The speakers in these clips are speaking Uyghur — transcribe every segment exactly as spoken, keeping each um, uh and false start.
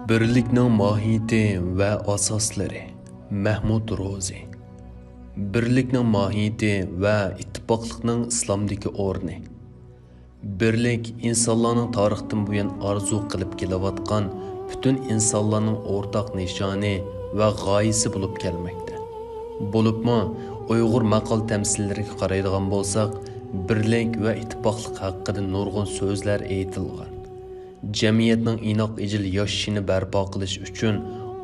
بىرلىكنىڭ ماھىيىتى ۋە ئاساسلىرى. مەھمۇد روزى. بىرلىكنىڭ ماھىيىتى ۋە ئىتتىپاقلىقنىڭ ئىسلامدىكى ئورنى. بىرلىك ئىنسانلارنىڭ تارىختىن بۇيان ئارزۇ قىلىپ كېلىۋاتقان پۈتۈن ئىنسانلارنىڭ ئورتاق نىشانى ۋە غايىسى بولۇپ كەلمەكتە. بولۇپمۇ ئۇيغۇر ماقال تەمسىللىرىگە قارايدىغان بولساق، بىرلىك ۋە ئىتتىپاقلىق ھەققىدە نۇرغۇن سۆزلەر ئېيتىلغان. جەمئىيەتنىڭ ئىناق ئىجىل ياشىشىنى بەرپا قىلىش ئۈچۈن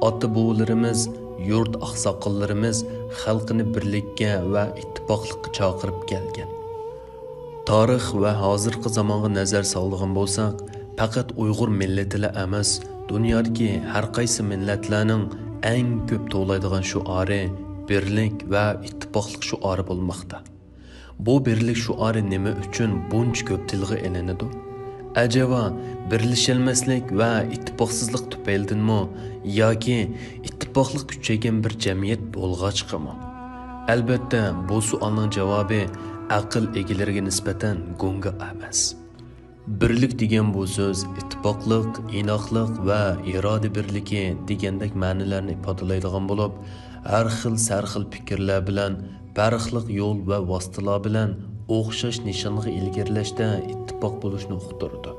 ئاتا-بوۋىلىرىمىز، يۇرت ئاقساقاللىرىمىز خەلقىنى بىرلىككە ۋە ئىتتىپاقلىققا چاقىرىپ كەلگەن. تارىخ ۋە ھازىرقى زامانغا نەزەر سالىدىغان بولساق، پەقەت ئۇيغۇر مىللىتىلا ئەمەس، دۇنيادىكى ھەر قايسى مىللەتلەرنىڭ ئەڭ كۆپ توۋلايدىغان شوئارى بىرلىك ۋە ئىتتىپاقلىق شوئارى بولماقتا. بۇ بىرلىك شوئارى نېمە ئۈچۈن بۇنچە كۆپ تىلغا ئېلىنىدۇ؟ ئەجەبا، بىرلىشەلمەسلىك ۋە ئىتتىپاقسىزلىق تۈپەيلىدىنمۇ ياكى ئىتتىپاقلىق كۈچەيگەن بىر جەمئىيەت بولغاچقىمۇ؟ ئەلبەتتە، بۇ سوئالنىڭ جاۋابى ئەقىل ئىگىلىرىگە نىسبەتەن گۇڭگا ئەمەس. بىرلىك دېگەن بۇ سۆز ئىتتىپاقلىق، ئىناقلىق ۋە ئىرادە بىرلىكى دېگەندەك مەنىلەرنى ئىپادىلەيدىغان بولۇپ، ھەر خىل سەرخىل پىكىرلەر بىلەن، پەرقلىق يول ۋە ۋاسىتىلار بىلەن ئوخشاش نىشانغا ئىلگىرىلەشتە ئىتتىپاق بولۇشنى ئۇقتۇرىدۇ.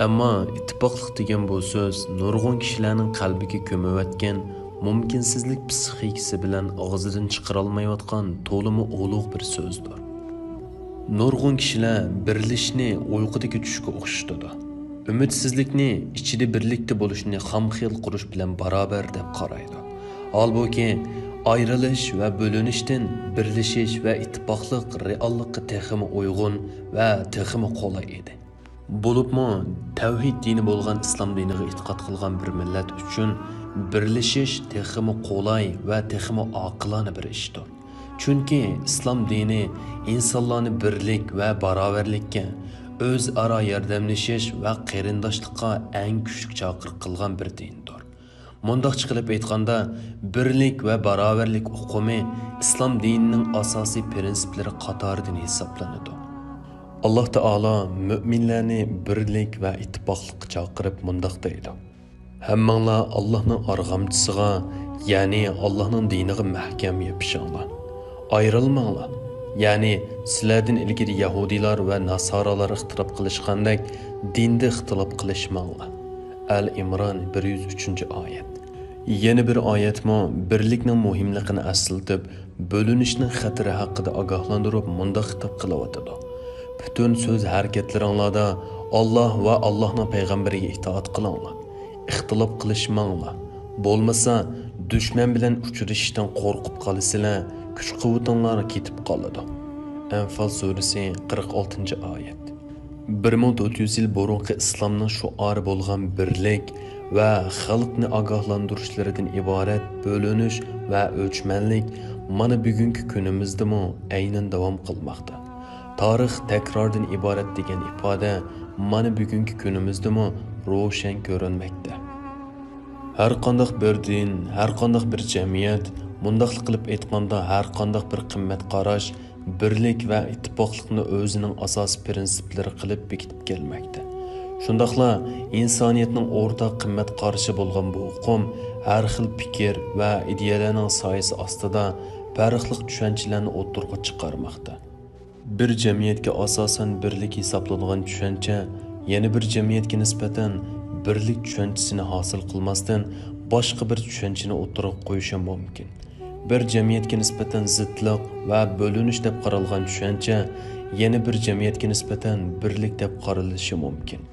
ئەمما ئىتتىپاقلىق دېگەن بۇ سۆز نۇرغۇن كىشىلەرنىڭ قەلبىگە كۆمۈۋەتكەن مۇمكىنسىزلىك پىسخىكىسى بىلەن ئاغزىدىن چىقىرالمايۋاتقان تولىمۇ ئۇلۇغ بىر سۆزدۇر. نۇرغۇن كىشىلەر بىرلىشىشنى ئۇيقۇدىكى چۈشكە ئوخشىتىدۇ. ئۈمىدسىزلىكنى ئىچىدە بىرلىكتە بولۇشنى خام خىيال قۇرۇش بىلەن باراۋەر دەپ قارايدۇ. ھالبۇكى، ئايرىلىش ۋە بۆلۈنۈشتىن بىرلىشىش ۋە ئىتتىپاقلىق رېئاللىققا تېخىمۇ ئۇيغۇن ۋە تېخىمۇ قولاي ئىدى. بولۇپمۇ، تەۋھىد دىنى بولغان ئىسلام دىنىغا ئېتىقاد قىلغان بىر مىللەت ئۈچۈن بىرلىشىش تېخىمۇ قولاي ۋە تېخىمۇ ئاقىلانە بىر ئىشتۇر. چۈنكى ئىسلام دىنى ئىنسانلارنى بىرلىك ۋە باراۋەرلىككە، ئۆزئارا ياردەملىشىش ۋە قېرىنداشلىققا ئەڭ كۈچلۈك چاقىرىق قىلغان بىر دىندۇر. مۇنداقچە قىلىپ ئېيتقاندا، بىرلىك ۋە باراۋەرلىك ئۇقۇمى ئىسلام دىنىنىڭ ئاساسىي پىرىنسىپلىرى قاتارىدىن ھېسابلىنىدۇ. ئاللاھ تائالا مۆمىنلەرنى بىرلىك ۋە ئىتتىپاقلىققا چاقىرىپ مۇنداق دەيدۇ: ھەممىڭلار ئاللاھنىڭ ئارغامچىسىغا، يەنى ئاللاھنىڭ دىنىغا مەھكەم يېپىشىڭلار. ئايرىلماڭلار، يەنى سىلەردىن ئىلگىرى يەھۇدىيلار ۋە ناسارالار ئىختىلاپ قىلىشقاندەك دىندا ئىختىلاپ قىلىشماڭلار. ئەل ئىمران، بىر يۈز ئۈچىنچى ئايەت. يەنە بىر ئايەتمۇ بىرلىكنىڭ مۇھىملىقىنى ئەسلىتىپ، بۆلۈنۈشنىڭ خەتىرى ھەققىدە ئاگاھلاندۇرۇپ مۇنداق خىتاب قىلىۋاتىدۇ: پۈتۈن سۆز ھەرىكەتلىرىڭلاردا ئاللاھ ۋە ئاللاھنىڭ پەيغەمبىرىگە ئىتائەت قىلىڭلار. ئىختىلاپ قىلىشماڭلار. بولمىسا، دۈشمەن بىلەن ئۇچرىشىشتىن قورقۇپ قالىسىلەر، كۈچ-قۇۋۋىتىڭلار كېتىپ قالىدۇ. ئەنفال سۈرىسى، قىرىق ئالتىنچى ئايەت. بىر مىڭ تۆت يۈز يىل بۇرۇنقى ئىسلامنىڭ شوئارى بولغان بىرلىك ۋە خەلقنى ئاگاھلاندۇرۇشلىرىدىن ئىبارەت بۆلۈنۈش ۋە ئۆچمەنلىك مانا بۈگۈنكى كۈنىمىزدىمۇ ئەينەن داۋام قىلماقتا. تارىخ تەكراردىن ئىبارەت دېگەن ئىپادە مانا بۈگۈنكى كۈنىمىزدىمۇ روشەن كۆرۈنمەكتە. ھەرقانداق بىر دىن، ھەرقانداق بىر جەمئىيەت، مۇنداقلا قىلىپ ئېيتقاندا، ھەرقانداق بىر قىممەت قاراش بىرلىك ۋە ئىتتىپاقلىقنى ئۆزىنىڭ ئاساسىي پىرىنسىپلىرى قىلىپ بېكىتىپ كەلمەكتە. شۇنداقلا ئىنسانىيەتنىڭ ئورتاق قىممەت قارىشى بولغان بۇ ئۇقۇم ھەر خىل پىكىر ۋە ئىدىيەلەرنىڭ سايىسى ئاستىدا پەرقلىق چۈشەنچىلەرنى ئوتتۇرىغا چىقارماقتا. بىر جەمئىيەتكە ئاساسەن بىرلىك ھېسابلانغان چۈشەنچە يەنە بىر جەمئىيەتكە نىسبەتەن بىرلىك چۈشەنچىسىنى ھاسىل قىلماستىن، باشقا بىر چۈشەنچىنى ئوتتۇرىغا قويۇشى مۇمكىن. بىر جەمئىيەتكە نىسبەتەن زىتلىق ۋە بۆلۈنۈش دەپ قارالغان چۈشەنچە يەنە بىر جەمئىيەتكە نىسبەتەن بىرلىك دەپ قارىلىشى مۇمكىن.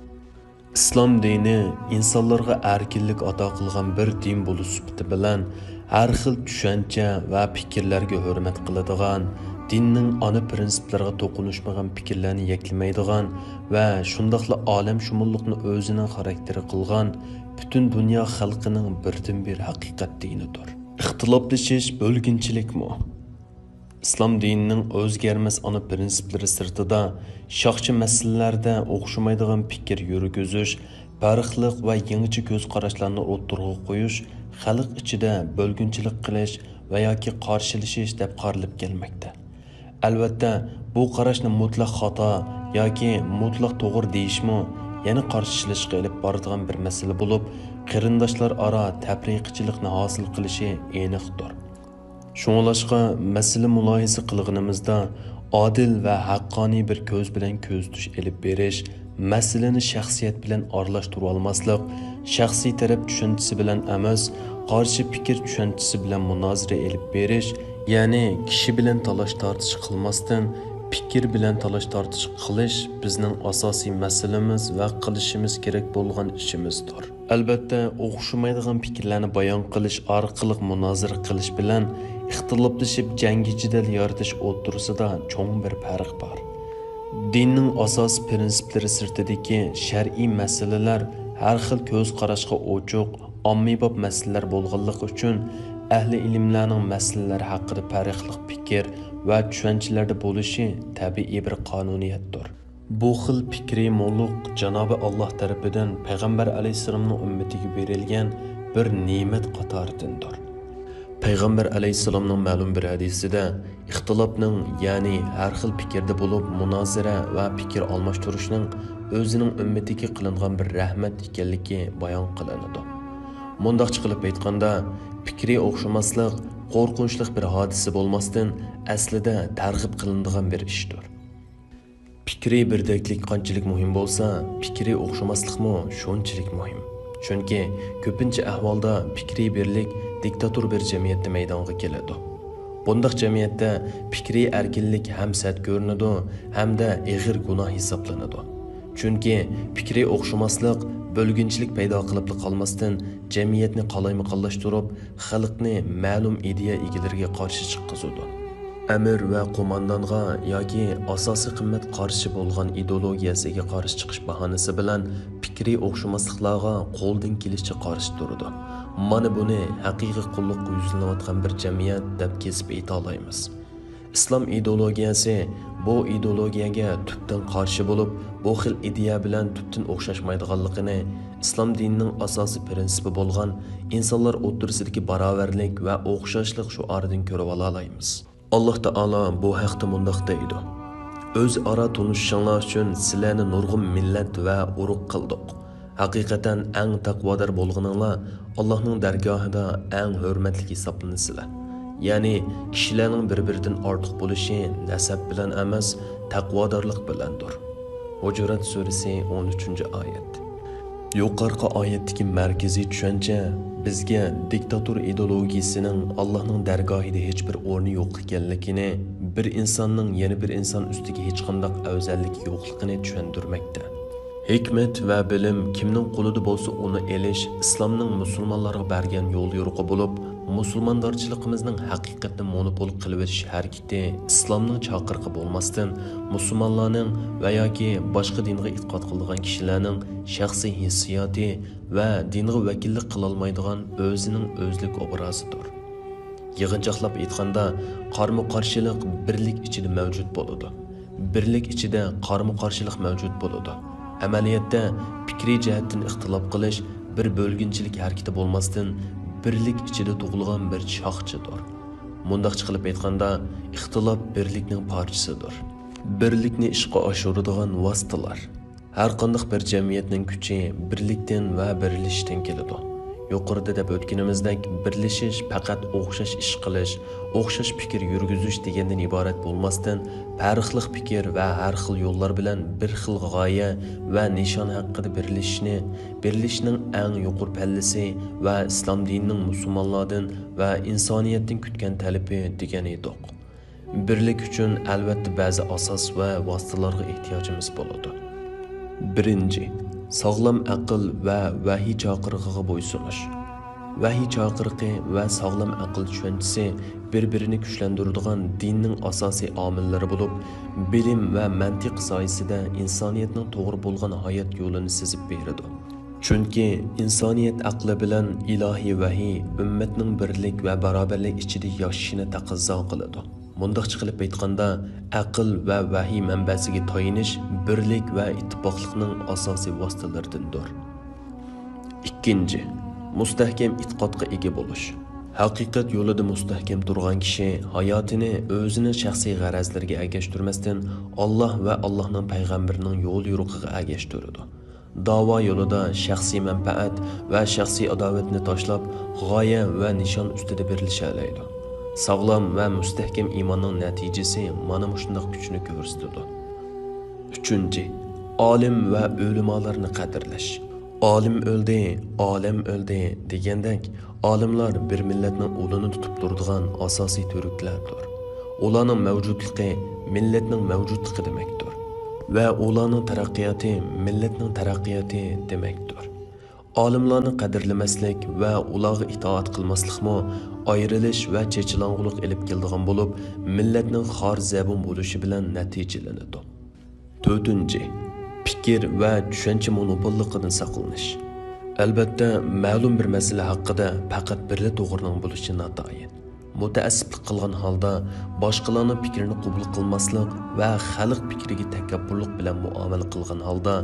ئىسلام دىنى ئىنسانلارغا ئەركىنلىك ئاتا قىلغان بىر دىن بولۇش سۈپىتى بىلەن، ھەر خىل چۈشەنچە ۋە پىكىرلەرگە ھۆرمەت قىلىدىغان، دىننىڭ ئانا پىرىنسىپلىرىغا توقۇنۇشمىغان پىكىرلەرنى يەكلىمەيدىغان ۋە شۇنداقلا ئالەمشۇمۇللۇقنى ئۆزىنىڭ خاراكتېرى قىلغان، پۈتۈن دۇنيا خەلقىنىڭ بىردىنبىر ھەقىقەت دىنىدۇر. ئىختىلاپلىشىش بۆلگۈنچىلىكمۇ؟ ئىسلام دىنىنىڭ ئۆزگەرمەس ئانا پىرىنسىپلىرى سىرتىدا، شاخچە مەسىلىلەردە ئوخشىمايدىغان پىكىر يۈرگۈزۈش، پەرقلىق ۋە يېڭىچە كۆز قاراشلارنى ئوتتۇرىغا قويۇش خەلق ئىچىدە بۆلگۈنچىلىك قىلىش ۋە ياكى قارشىلىشىش دەپ قارىلىپ كەلمەكتە. ئەلۋەتتە، بۇ قاراشنى مۇتلەق خاتا ياكى مۇتلەق توغرا دېيىشمۇ يەنە قارشىلىشىشقا ئېلىپ بارىدىغان بىر مەسىلە بولۇپ، قېرىنداشلار ئارا تەپرىقىچىلىقنى ھاسىل قىلىشى ئېنىقتۇر. شۇڭلاشقا، مەسىلە مۇلاھىزە قىلغىنىمىزدا، ئادىل ۋە ھەققانىي بىر كۆز بىلەن كۆزىتىش ئېلىپ بېرىش، مەسىلىنى شەخسىيەت بىلەن ئارىلاشتۇرۇۋالماسلىق، شەخسىي تەرەپ چۈشەنچىسى بىلەن ئەمەس، قارشى پىكىر چۈشەنچىسى بىلەن مۇنازىرە ئېلىپ بېرىش، يەنى كىشى بىلەن تالاش-تارتىش قىلماستىن، پىكىر بىلەن تالاش-تارتىش قىلىش بىزنىڭ ئاساسىي مەسىلىمىز ۋە قىلىشىمىز كېرەك بولغان ئىشىمىزدۇر. ئەلۋەتتە، ئوخشىمايدىغان پىكىرلەرنى بايان قىلىش ئارقىلىق مۇنازىرە قىلىش بىلەن ئىختىلاپلىشىپ جەڭگى جېدەل يارىتىش ئوتتۇرىسىدا چوڭ بىر پەرق بار. دىننىڭ ئاساسىي پىرىنسىپلىرى سىرتىدىكى شەرئىي مەسىلىلەر ھەر خىل كۆز قاراشقا ئوچۇق، ئاممىباب مەسىلىلەر بولغانلىقى ئۈچۈن، ئەھلى ئىلىملەرنىڭ مەسىلىلەر ھەققىدە پەرقلىق پىكىر ۋە چۈشەنچىلەردە بولۇشى تەبىئىي بىر قانۇنىيەتتۇر. بۇ خىل پىكرىي موللۇق جانابى ئاللاھ تەرىپىدىن پەيغەمبەر ئەلەيھىسسالامنىڭ ئۈممىتىگە بېرىلگەن بىر نېمەت قاتارىدىندۇر. پەيغەمبەر ئەلەيھىسسالامنىڭ مەلۇم بىر ھەدىسىدە، ئىختىلاپنىڭ، يەنى ھەر خىل پىكىردە بولۇپ مۇنازىرە ۋە پىكىر ئالماشتۇرۇشنىڭ ئۆزىنىڭ ئۈممىتىگە قىلىنغان بىر رەھمەت ئىكەنلىكى بايان قىلىنىدۇ. مۇنداقچە قىلىپ ئېيتقاندا، پىكرى ئوخشىماسلىق قورقۇنچلۇق بىر ھادىسە بولماستىن، ئەسلىدە تەرغىب قىلىنىدىغان بىر ئىشتۇر. پىكرىي بىردەكلىك قانچىلىك مۇھىم بولسا، پىكرىي ئوخشىماسلىقمۇ شۇنچىلىك مۇھىم. چۈنكى كۆپىنچە ئەھۋالدا پىكرىي بىرلىك دىكتاتور بىر جەمئىيەتتە مەيدانغا كېلىدۇ. بۇنداق جەمئىيەتتە پىكرىي ئەركىنلىك ھەم سەت كۆرۈنىدۇ، ھەمدە ئېغىر گۇناھ ھېسابلىنىدۇ. چۈنكى پىكرىي ئوخشىماسلىق بۆلگۈنچىلىك پەيدا قىلىپلا قالماستىن، جەمئىيەتنى قالايمىقانلاشتۇرۇپ، خەلقنى مەلۇم ئىدىيە ئىگىلىرىگە قارشى چىققۇزىدۇ. ئەمىر ۋە قوماندانغا ياكى ئاساسىي قىممەت قارىشى بولغان ئىدېئولوگىيەسىگە قارشى چىقىش باھانىسى بىلەن پىكرىي ئوخشىماسلىقلارغا قولدىن كېلىشىچە قارشى تۇرىدۇ. مانا بۇنى ھەقىقىي قۇللۇققا يۈزلىنىۋاتقان بىر جەمئىيەت دەپ كېسىپ ئېيتالايمىز. ئىسلام ئىدېئولوگىيەسى بۇ ئىدېئولوگىيەگە تۈپتىن قارشى بولۇپ، بۇ خىل ئىدىيە بىلەن تۈپتىن ئوخشاشمايدىغانلىقىنى، ئىسلام دىنىنىڭ ئاساسىي پىرىنسىپى بولغان ئىنسانلار ئوتتۇرىسىدىكى باراۋەرلىك ۋە ئوخشاشلىق شوئارىدىن كۆرۈۋالالايمىز. ئاللاھ تائالا بۇ ھەقتە مۇنداق دەيدۇ: «ئۆزئارا تونۇشۇشۇڭلار ئۈچۈن سىلەرنى نۇرغۇن مىللەت ۋە ئۇرۇق قىلدۇق. ھەقىقەتەن ئەڭ تەقۋادار بولغىنىڭلار ئاللاھنىڭ دەرگاھىدا ئەڭ ھۆرمەتلىك ھېسابلىنىسىلەر.» يەنى كىشىلەرنىڭ بىر-بىرىدىن ئارتۇق بولۇشى نەسەب بىلەن ئەمەس، تەقۋادارلىق بىلەندۇر. ھۇجۇرات سۈرىسى، ئون ئۈچىنچى ئايەت. يۇقىرىقى ئايەتتىكى مەركىزىي چۈشەنچە بىزگە دىكتاتور ئىدېئولوگىيىسىنىڭ ئاللاھنىڭ دەرگاھىدا ھېچبىر ئورنى يوق ئىكەنلىكىنى، بىر ئىنساننىڭ يەنە بىر ئىنسان ئۈستىگە ھېچقانداق ئەۋزەللىكى يوقلۇقىنى چۈشەندۈرمەكتە. ھېكمەت ۋە بىلىم كىمنىڭ قولىدا بولسا، ئۇنى ئېلىش ئىسلامنىڭ مۇسۇلمانلارغا بەرگەن يول يورۇقى بولۇپ، مۇسۇلماندارچىلىقىمىزنىڭ ھەقىقەتنى مونوپول قىلىۋېتىش ھەرىكىتى ئىسلامنىڭ چاقىرىقى بولماستىن، مۇسۇلمانلارنىڭ ۋە ياكى باشقا دىنغا ئېتىقاد قىلىدىغان كىشىلەرنىڭ شەخسىي ھېسسىياتى ۋە دىنغا ۋەكىللىك قىلالمايدىغان ئۆزىنىڭ ئۆزلۈك ئوبرازىدۇر. يىغىنچاقلاپ ئېيتقاندا، قارمۇ-قارشىلىق بىرلىك ئىچىدە مەۋجۇت بولىدۇ. بىرلىك ئىچىدە قارمۇ-قارشىلىق مەۋجۇت بولىدۇ. ئەمەلىيەتتە، پىكرىي جەھەتتىن ئىختىلاپ قىلىش بىر بۆلگۈنچىلىك ھەرىكىتى بولماستىن، بىرلىك ئىچىدە تۇغۇلغان بىر چاقچىدۇر. مۇنداقچە قىلىپ ئېيتقاندا، ئىختىلاپ بىرلىكنىڭ پارچىسىدۇر. بىرلىكنى ئىشقا ئاشۇرىدىغان ۋاسىتىلار. ھەر قانداق بىر جەمئىيەتنىڭ كۈچى بىرلىكتىن ۋە بىرلىشىشتىن كېلىدۇ. يۇقىرىدا دەپ ئۆتكىنىمىزدەك، بىرلىشىش پەقەت ئوخشاش ئىش قىلىش، ئوخشاش پىكىر يۈرگۈزۈش دېگەندىن ئىبارەت بولماستىن، پەرقلىق پىكىر ۋە ھەر خىل يوللار بىلەن بىر خىل غايە ۋە نىشان ھەققىدە بىرلىشىشنى، بىرلىشىشنىڭ ئەڭ يۇقىرى پەللىسى ۋە ئىسلام دىنىنىڭ مۇسۇلمانلاردىن ۋە ئىنسانىيەتتىن كۈتكەن تەلىپى دېگەن ئىدۇق. بىرلىك ئۈچۈن، ئەلۋەتتە، بەزى ئاساس ۋە ۋاسىتىلارغا ئېھتىياجىمىز بولىدۇ. بىرىنچى، ساغلام ئەقىل ۋە ۋەھىي چاقىرىقىغا بويسۇنۇش. ۋەھىي چاقىرىقى ۋە ساغلام ئەقىل چۈشەنچىسى بىر-بىرىنى كۈچلەندۈرىدىغان دىننىڭ ئاساسىي ئامىللىرى بولۇپ، بىلىم ۋە مەنتىق سايىسىدە ئىنسانىيەتنىڭ توغرا بولغان ھايات يولىنى سىزىپ بېرىدۇ. چۈنكى ئىنسانىيەت ئەقلى بىلەن ئىلاھىي ۋەھىي ئۈممەتنىڭ بىرلىك ۋە باراۋەرلىك ئىچىدە ياشىشىنى تەقەززا قىلىدۇ. مۇنداقچە قىلىپ ئېيتقاندا، ئەقىل ۋە ۋەھىي مەنبەسىگە تايىنىش بىرلىك ۋە ئىتتىپاقلىقنىڭ ئاساسىي ۋاسىتىلىرىدىندۇر. ئىككىنچى، مۇستەھكەم ئېتىقادقا ئىگە بولۇش. ھەقىقەت يولىدا مۇستەھكەم تۇرغان كىشى ھاياتىنى ئۆزىنىڭ شەخسىي غەرەزلىرىگە ئەگەشتۈرمەستىن، ئاللاھ ۋە ئاللاھنىڭ پەيغەمبىرىنىڭ يول يورۇقىغا ئەگەشتۈرىدۇ. داۋا يولىدا شەخسىي مەنپەئەت ۋە شەخسىي ئاداۋەتنى تاشلاپ، غايە ۋە نىشان ئۈستىدە بىرلىشەلەيدۇ. ساغلام ۋە مۇستەھكەم ئىماننىڭ نەتىجىسى مانا مۇشۇنداق كۈچنى كۆرسىتىدۇ. ئۈچىنچى، ئالىم ۋە ئۆلىمالارنى قەدىرلەش. «ئالىم ئۆلدى، ئالەم ئۆلدى» دېگەندەك، ئالىملار بىر مىللەتنىڭ ئۇلىنى تۇتۇپ تۇرىدىغان ئاساسىي تۈۋرۈكلەردۇر. ئۇلارنىڭ مەۋجۇتلۇقى مىللەتنىڭ مەۋجۇتلۇقى دېمەكتۇر ۋە ئۇلارنىڭ تەرەققىياتى مىللەتنىڭ تەرەققىياتى دېمەكتۇر. ئالىملارنى قەدىرلىمەسلىك ۋە ئۇلارغا ئىتائەت قىلماسلىقمۇ ئايرىلىش ۋە چېچىلاڭغۇلۇق ئېلىپ كېلىدىغان بولۇپ، مىللەتنىڭ خار زەبۇن بولۇشى بىلەن نەتىجىلىنىدۇ. تۆتىنچى، پىكىر ۋە چۈشەنچە مونوپوللۇقىدىن ساقلىنىش. ئەلۋەتتە، مەلۇم بىر مەسىلە ھەققىدە پەقەت بىرلا توغرىنىڭ بولۇشى ناتايىن. مۇتەئەسسىپلىك قىلغان ھالدا، باشقىلارنىڭ پىكرىنى قوبۇل قىلماسلىق ۋە خەلق پىكرىگە تەكەببۇرلۇق بىلەن مۇئامىلە قىلغان ھالدا،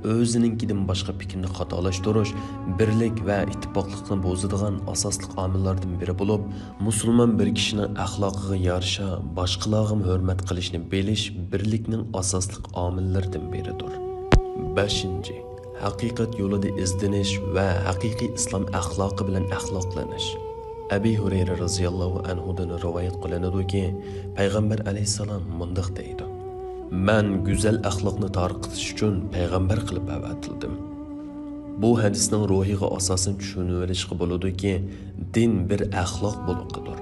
ئۆزىنىڭكىدىن باشقا پىكىرنى خاتالاشتۇرۇش، بىرلىك ۋە ئىتتىپاقلىقنى بۇزىدىغان ئاساسلىق ئامىللاردىن بىرى بولۇپ، مۇسۇلمان بىر كىشىنىڭ ئەخلاقىغا يارىشا باشقىلارغىمۇ ھۆرمەت قىلىشنى بىلىش بىرلىكنىڭ ئاساسلىق ئامىللىرىدىن بىرىدۇر. بەشىنچى، ھەقىقەت يولىدا ئىزدىنىش ۋە ھەقىقىي ئىسلام ئەخلاقى بىلەن ئەخلاقلىنىش. ئەبى ھۇرەيرە رازىياللاھۇ ئەنھۇدىن رىۋايەت قىلىنىدۇكى، پەيغەمبەر ئەلەيھىسسالام مۇنداق دەيدۇ: «مەن گۈزەل ئەخلاقنى تارقىتىش ئۈچۈن پەيغەمبەر قىلىپ ئەۋەتىلدىم.» بۇ ھەدىسنىڭ روھىغا ئاساسەن چۈشىنىۋېلىشقا بولىدۇكى، دىن بىر ئەخلاق بولىقىدۇر.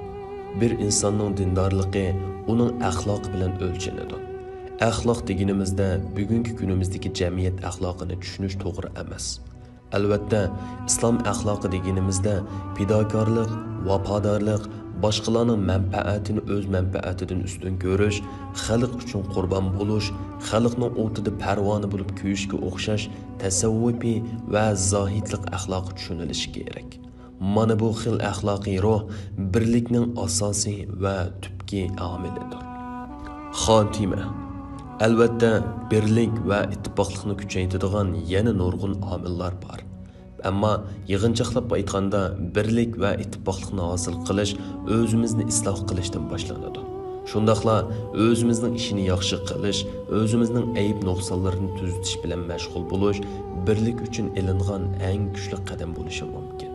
بىر ئىنساننىڭ دىندارلىقى ئۇنىڭ ئەخلاقى بىلەن ئۆلچىنىدۇ. ئەخلاق دېگىنىمىزدە بۈگۈنكى كۈنىمىزدىكى جەمئىيەت ئەخلاقىنى چۈشىنىش توغرا ئەمەس. ئەلۋەتتە، ئىسلام ئەخلاقى دېگىنىمىزدە پىداكارلىق، ۋاپادارلىق، باشقىلارنىڭ مەنپەئەتىنى ئۆز مەنپەئەتىدىن ئۈستۈن كۆرۈش، خەلق ئۈچۈن قۇربان بولۇش، خەلقنىڭ ئوتىدا پەرۋانە بولۇپ كۆيۈشكە ئوخشاش تەسەۋۋۇپىي ۋە زاھىدلىق ئەخلاقى چۈشىنىلىشى كېرەك. مانا بۇ خىل ئەخلاقىي روھ بىرلىكنىڭ ئاساسىي ۋە تۈپكى ئامىلىدۇر. خاتىمە. ئەلۋەتتە، بىرلىك ۋە ئىتتىپاقلىقنى كۈچەيتىدىغان يەنە نۇرغۇن ئامىللار بار. ئەمما يىغىنچاقلاپ ئېيتقاندا، بىرلىك ۋە ئىتتىپاقلىقنى ھاسىل قىلىش ئۆزىمىزنى ئىسلاھ قىلىشتىن باشلىنىدۇ. شۇنداقلا ئۆزىمىزنىڭ ئىشىنى ياخشى قىلىش، ئۆزىمىزنىڭ ئەيىب نۇقسانلىرىنى تۈزىتىش بىلەن مەشغۇل بولۇش بىرلىك ئۈچۈن ئېلىنغان ئەڭ كۈچلۈك قەدەم بولۇشى مۇمكىن.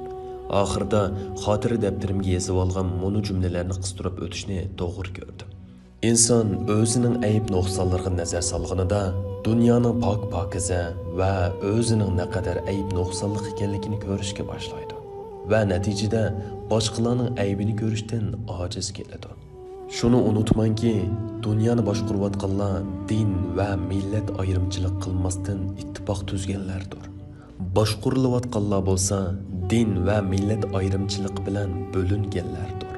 ئاخىرىدا خاتىرە دەپتىرىمگە يېزىۋالغان مۇنۇ جۈملىلەرنى قىستۇرۇپ ئۆتۈشنى توغرا كۆردۈم. ئىنسان ئۆزىنىڭ ئەيىب نۇقسانلىرىغا نەزەر سالغىنىدا، دۇنيانىڭ پاك-پاكىزە ۋە ئۆزىنىڭ نەقەدەر ئەيىب نۇقسانلىق ئىكەنلىكىنى كۆرۈشكە باشلايدۇ ۋە نەتىجىدە باشقىلارنىڭ ئەيىبىنى كۆرۈشتىن ئاجىز كېلىدۇ. شۇنى ئۇنتۇماڭكى، دۇنيانى باشقۇرۇۋاتقانلار دىن ۋە مىللەت ئايرىمچىلىق قىلماستىن ئىتتىپاق تۈزگەنلەردۇر. باشقۇرۇلۇۋاتقانلار بولسا دىن ۋە مىللەت ئايرىمچىلىقى بىلەن بۆلۈنگەنلەردۇر.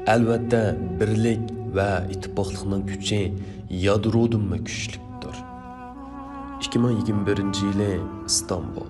ئەلۋەتتە، بىرلىك ۋە ئىتتىپاقلىقنىڭ كۈچى يادرودىنمۇ كۈچلۈكتۇر. ئىككى مىڭ يىگىرمە بىرىنچى يىلى ئىستانبۇل.